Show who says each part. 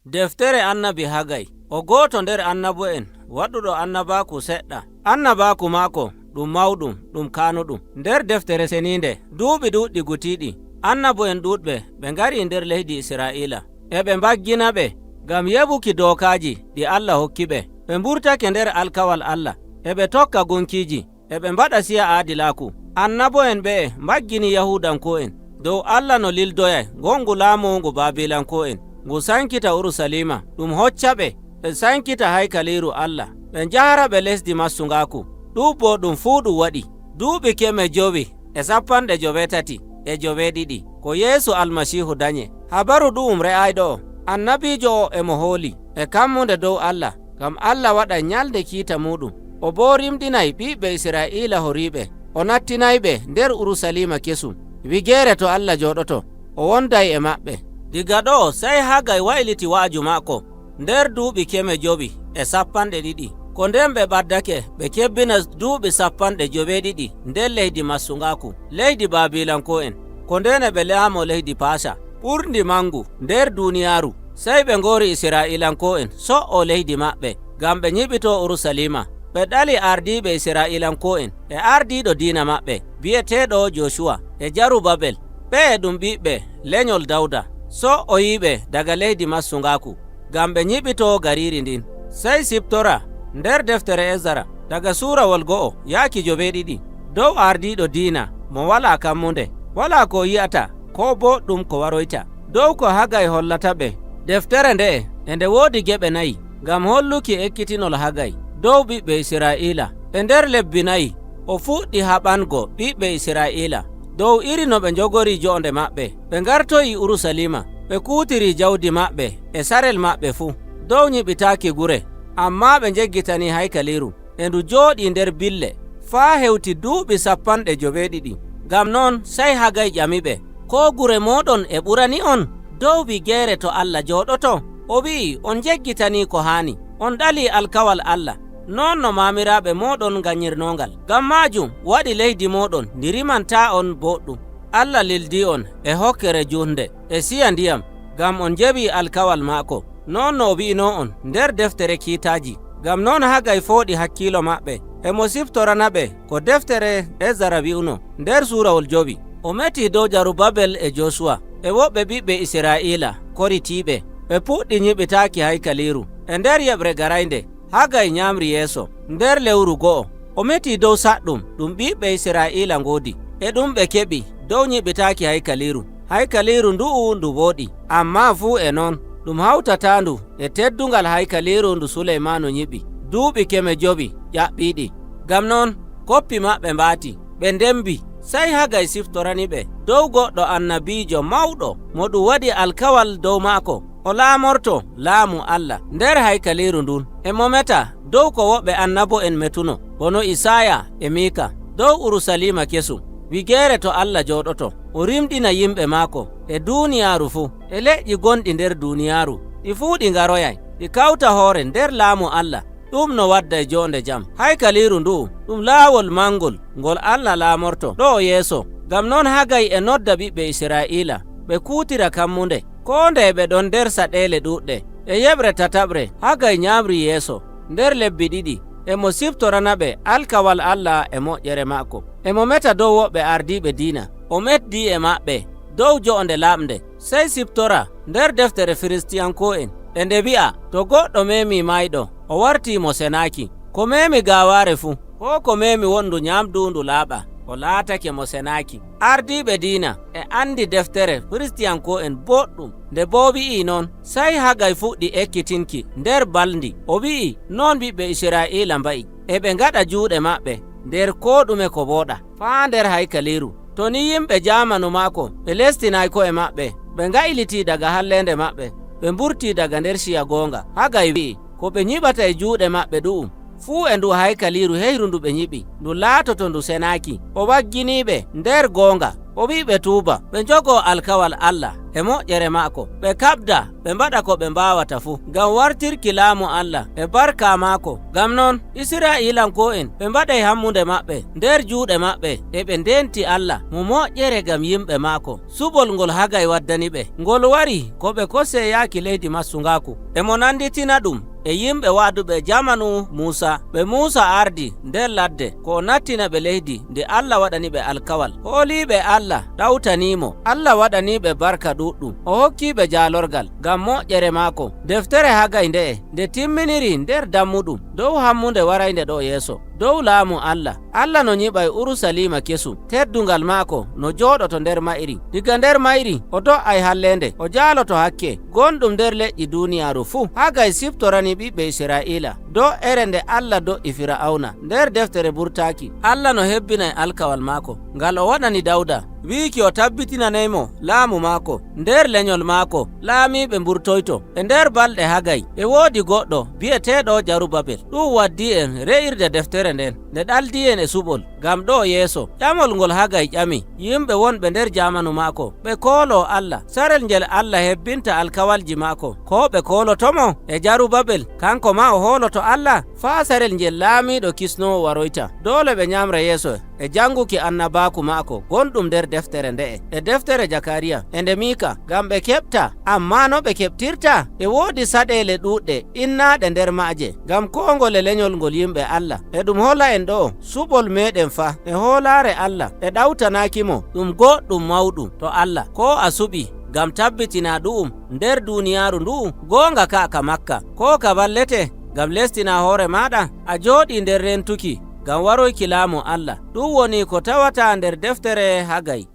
Speaker 1: Deftere annabi Hagay o gooto nder annabo'en waɗuɗo annabaku seɗɗa. Annabaku maako ɗum mawɗum, ɗum kanuɗum nder deftere seninde. Duuɓi ɗuɗɗi gutiɗi, annabo'en ɗuɗɓe ɓe ngari nder leydi Isra'iila, e ɓe mbaggina ɓe ngam yeɓuki dokaji ɗi Allah hokki ɓe. Ɓe mburtake nder alkawal Allah, e ɓe tokka gunkiji, e ɓe mbaɗa siya aadilaku. Annabo'en ɓe'e mbaggini Yahudanko'en dow Allah no lildoyay gongu laamu ngu Babilanko'en, ngu sankita Urusalima, ɗum hocca ɓe, ɓe sankita haykaliru Allah, ɓe njahra ɓe lesdi massungaku. Ɗum bo ɗum fuu ɗum waɗi duuɓi 587 ko Yeesu Almasihu danye. Habaru ɗu'um re'ayɗo o annabijo o emo hooli e kammunde dow Allah, ngam Allah waɗa nyalde kiita muɗum. O bo rimɗinay ɓiɓɓe Isra'iila horiɓe, o nattinayɓe nder Urusalima kesum, wigeere to Allah joɗoto, o wonday e maɓɓe. Diga ɗo sey Hagay wayliti wa'aju maako nder duuɓi 512, ko nden ɓe ɓaddake ɓe kebbina duuɓi 72 nder leydi massungaku, leydi Babilanko'en, ko ndene ɓe laamo leydi Pasa ɓurndi mangu nder duniyaaru. Sey ɓe ngori Isra'ilanko'en so'o leydi maɓɓe ngam ɓe nyiɓito Urusalima. Ɓe ɗali ardiɓe Isra'ilanko'en e ardiɗo diina maɓɓe bi'eteɗo Josuwa e Jarubabel, ɓe ɗum ɓiɓɓe lenyol Dawda, so'oyiɓe daga leydi massungaku ngam ɓe nyiɓito gariri ndin. Sey siptora nder deftere Ezara daga surawol 1 yaaki 7 dow ardiɗo diina mo wala kammunde, wala ko yi'ata ko boɗɗum ko waroyta, dow ko Hagay hollata ɓe. Deftere nde'e e nde woodi geɓe nayi ngam holluki ekkitinol Hagay dow ɓiɓɓe Isra'iila. E nder lebbi 4 o fuɗɗi haɓango ɓiɓɓe Isra'iila dow iri no ɓe jogori jonde maɓɓe. Ɓe ngartoyi Urusalima, ɓe kuutiri jawdi maɓɓe e sarel maɓɓe fuu dow nyiɓitaaki gure, amma ɓe jeggitani haykaliru, e ndu jooɗi nder bille faa hewti duuɓi 72. Ngam non sey Hagay ƴamiɓe, ko gure moɗon e ɓurani on dow wigeere to Allah jooɗoto? O wi'i, on jeggitani ko haani, on ɗali alkawal Allah non no mamiraɓe moɗon ganyirnongal. Ngam majum waɗi leydi moɗon ndi rimanta on boɗɗum. Allah lildi on e hokkere junde e siya ndiyam ngam on jeɓi alkawal maako non no o wi'ino on nder deftere kiitaji. Ngam non Hagay fooɗi hakkilo maɓɓe, emo siftorana ɓe ko deftere Ezara wi'uno nder surawol 5. O meti dow Jarubabel e Josuwa e woɓɓe ɓiɓɓe Isra'iila koritiɓe, ɓe puɗɗi nyiɓitaaki haykaliru. E nder yeɓre garaynde Hagay nyamri yeeso nder lewru 1, o meti dow saɗɗum ɗum ɓiɓɓe Isra'iila ngoodi e ɗum ɓe keɓi dow nyiɓitaaki haykaliru. Haykaliru ndu'u ndu wooɗi, amma fuu e non ɗum hawtatandu e teddungal haykaliru ndu Suleymanu nyiɓi duuɓi 500 ƴaɓɓiɗi. Ngam non koppi maɓɓe mbaati, ɓe ndembi. Sey Hagay siftorani ɓe dow goɗɗo annabijo mawɗo mo ɗum waɗi alkawal dow maako, o laamorto laamu Allah nder haykaliru ndun. E mo meta dow ko woɓɓe annabo'en metuno, bono Isaya e Mika, dow Urusalima kesum, wigeere to Allah jooɗoto, o rimɗina yimɓe maako e duuniyaaru fuu e leƴƴi gonɗi nder duuniyaaru. Ɗi fuu ɗi ngaroyay, ɗi kawta hoore nder laamu Allah. Ɗum no wadda e jonde jam. Haykaliru ndu ɗum laawol mangol ngol Allah laamorto ɗo yeeso. Ngam non Hagay e nodda ɓiɓɓe Isra'iila ɓe kuutira kammunde ko nde ɓe ɗon nder saɗele ɗuɗɗe. E yeɓre tataɓre Hagay nyamri yeeso nder lebbi 2, emo siftorana ɓe alkawal Allah e moƴƴere maako. Emo meta dow woɓɓe ardiɓe diina, o meddi e maɓɓe dow jo'onde lamde. Sey siftora nder deftere firistiyanko'en e nde wi'a, to goɗɗo memi mayɗo, o warti mo senaki. Ko memi gaware fuu, ko ko memi wondu nyamdu ndu laaɓa, o laatake mo senaki. Ardiɓe diina e andi deftere firistiyanko'en boɗɗum nde bo wi'i noon. Sey Hagay fuɗɗi ekkitinki nder balndi. O wi'i noon ɓiɓɓe Isra'iila mba'i, e ɓe ngaɗa juuɗe maɓɓe nder ko ɗume ko wooɗa faa nder haykaliru. To ni yimɓe jamanu maako ɓe lestinayi ko'e maɓɓe, ɓe ngayliti daga hallende maɓɓe, ɓe mburti daga nder siya goonga. Hagay wi'i ko ɓe nyiɓata e juuɗe maɓɓe ɗu'um fuu e ndu haykaliru heyru ndu ɓe nyiɓi, ndu laatoto ndu senaki. O wagginiɓe nder goonga, O wi ɓe tuuba, ɓe jogo alkawal Allah e moƴƴere maako, ɓe kaɓda ɓe mbaɗa ko ɓe mbawata fuu ngam wartirki laamu Allah e barka maako. Ngam non Isra'ilanko'en ɓe mbaɗay hammunde maɓɓe nder juuɗe maɓɓe e ɓe ndenti Allah mo moƴƴere ngam yimɓe maako. Suɓol ngol Hagay waddani ɓe ngol wari ko ɓe kose yaaki leydi massungaku. Emo nanditina ɗum e yimɓe waaduɓe jamanu Musa, ɓe Musa ardi nder ladde ko o nattina ɓe leydi nde Allah waɗani ɓe alkawal. Hooliɓe Allah ɗawtanimo, Allah waɗaniɓe barka ɗuɗɗum, o hokkiɓe jalorgal ngam moƴƴere maako. Deftere Hagay nde'e nde timminiri nder dammuɗum dow hammunde waraynde ɗo yeeso dow laamu Allah. Allah no nyiɓay Urusalima kesum, teddungal maako no jooɗoto nder mayri. Diga nder mayri o do'ay hallende, o jaaloto hakke gonɗum nder leƴƴi duniyaaru fuu. Hagay siftorani ɓiɓɓe Isra'ila do'ere nde Allah do'i Fira'auna nder deftere burtaki. Allah no hebbinay alkawal maako ngal o waɗani Dawda, wiiki o tabbitinanaymo laamu maako nder lenyol maako laamiɓe mburtoyto. E nder balɗe Hagay e woodi goɗɗo bi'eteɗo Jarubabel. Ɗum waddi en re'irde deftere nden nde ɗaldi en e suɓol ngam ɗo yeeso. Ƴamol ngol Hagay ƴami yimɓe wonɓe nder jamanu maako ɓe koolo Allah sarel ngel Allah hebbinta alkawalji maako, ko ɓe koolotomo e Jarubabel kanko ma o hooloto Allah faa sarel ngel laamiɗo kisnowo waroyta. Dole ɓe nyamra yeeso e janguki annabaku maako gonɗum nder deftere nde'e e deftere Jakariya e nde Mika ngam ɓe keɓta. Amma no ɓe keɓtirta e woodi saɗele ɗuɗɗe innaɗe nder maaje ngam ko ngol e lenyol ngol yimɓe Allah. E ɗum hola en ɗo suɓol meɗen fa e hoolare Allah e ɗawtanakimo ɗum goɗɗum mawɗum to Allah. Ko a suɓi ngam tabbitina ɗu'um nder duniyaaru ndu'u goonga ka ka makka, ko ka wallete ngam lestina hoore maɗa a jooɗi nder rentuki ngam waroyki laamu Allah. Ɗum woni ko tawata nder deftere Hagay.